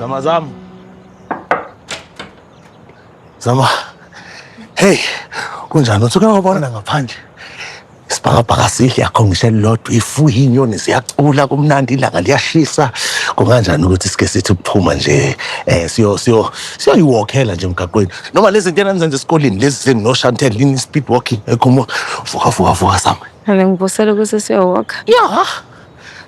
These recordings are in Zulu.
Zama zama. Zama. Hey, kunjani? Uthi wabona ngaphandle. Isibhakabhaka sihle akho ngisho elilodwa ifuyi inyoni ziyacula kumnandi ilanga liyashisa. Kunganjani ukuthi sike sithi ukuphuma nje eh siyo siyo siyoyiwokhela nje emgaqweni. Noma lezi zinto enanizenza esikoleni lezi zenu no Chantel lini speed walking ekhomo vuka vuka vuka sama. Ave ngivusela ukuthi siyowokha. Ya.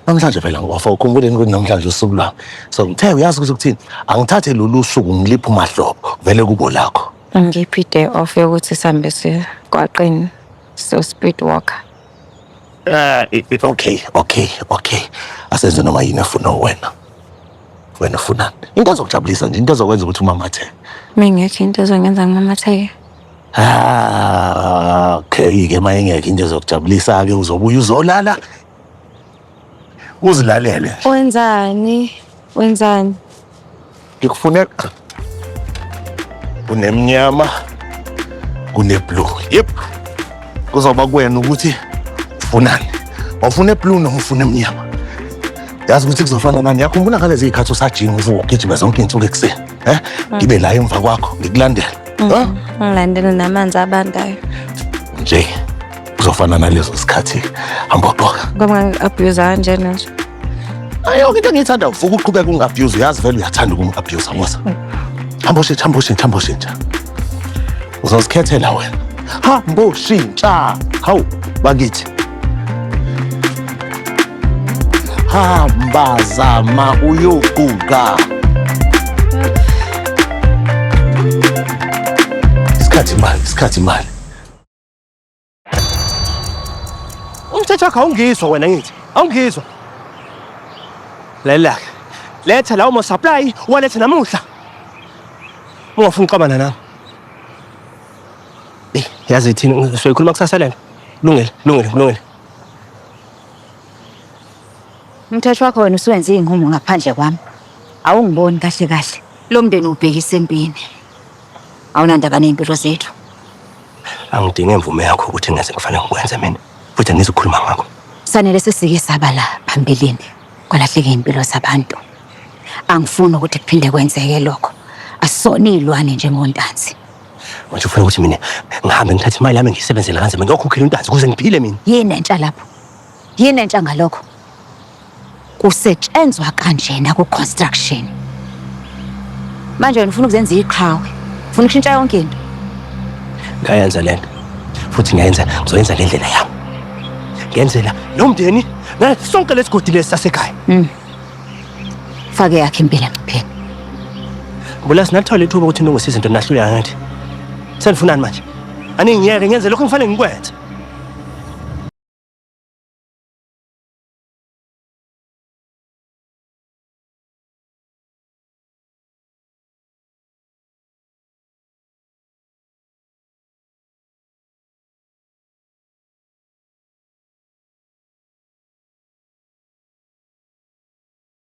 Namhlanje phela ngiwafa ukhumbuleni ukuthi namhlanje usuku lwami. So ngithe uyazi ukuthi ukuthini angithathe lolu suku ngiliphe umahlobo vele kubo lakho. Angiphi day off yokuthi sihambe sigwaqeni so speed walker. Eh okay okay okay. Asenze noma yini efuna wena. Wena ufunani? Into ezokujabulisa nje into ezokwenza ukuthi umamatheke. Mingekho into ezongenza ngimamatheke. Ah, okay ke mayingekho into ezokujabulisa ke uzobuya uzolala. Uzilalele. Wenzani? Wenzani? Ngikufune kunemnyama kune-blue. Yep. Kuzoba kuwena ukuthi ufunani. Wafuna e-blue noma ufuna emnyama. Yazi ukuthi kuzofana nani. Yakhumbula ngalezi zikhathi usajinga uvuka ugijima zonke iy'nsuku ekuseni. Eh? Ngibe la emva kwakho ngikulandela. Eh? Ngilandele namanzi abandayo. Nje kuzofana nalezo sikhathi hamba uqoka. Ngoba ngi-abuse kanjena nje. Yonke into engiyithanda uvuka uqhubeka ungi-abuse uyazi vele uyathanda ukungi-abuse woza. Hamba ushintsha hamba ushintsha hamba ushintsha. Uzozikhethela wena. Hamba ushintsha. Hawu bakithi. Hamba zama uyoguqa. Isikhathi imali, isikhathi imali. Umthetho wakho awungizwa wena ngithi. Awungizwa. Lalela ke. Letha lawo ma supply walethe namuhla. Ungafuni uxabana nami. Eh, yazi thina soyikhuluma kusasa lento. Kulungile, kulungile, kulungile. Umthetho wakho wena usuwenze iy'nqumo ngaphandle kwami. Awungiboni kahle kahle. Lo mndeni ubhekise empini. Awunandaba ney'mpilo zethu. Angidinge imvume yakho ukuthi ngenze kufanele ngikwenze mina. Futhi angizukhuluma ngakho. Sanele sesike saba la phambilini kwalahleka iy'mpilo zabantu. Angifuni ukuthi kuphinde kwenzeke lokho. Asisona iy'lwane njengontanzi. Manje ufuna ukuthi mina ngihambe ngithathe imali yami ngiyisebenzele kanzima ngiyokhokhela untanzi ukuze ngiphile mina. Yini entsha lapho? Yini entsha ngalokho? Kusetshenzwa kanjena ku-construction. Manje wena ufuna ukuzenza iqhawe. Ufuna ukushintsha yonke into. Ngayenza lento. Futhi ngiyayenza ngizoyenza ngendlela yami. Ngenzela lo mndeni na sonke lesigodi lesi sasekhaya. Fake yakhe impilo engcupheni. Mbula sinathola ithuba ukuthi nilungise izinto nahluleka ngathi. Senifunani manje? Aningiyeke ngenze lokho engifanele ngikwenze.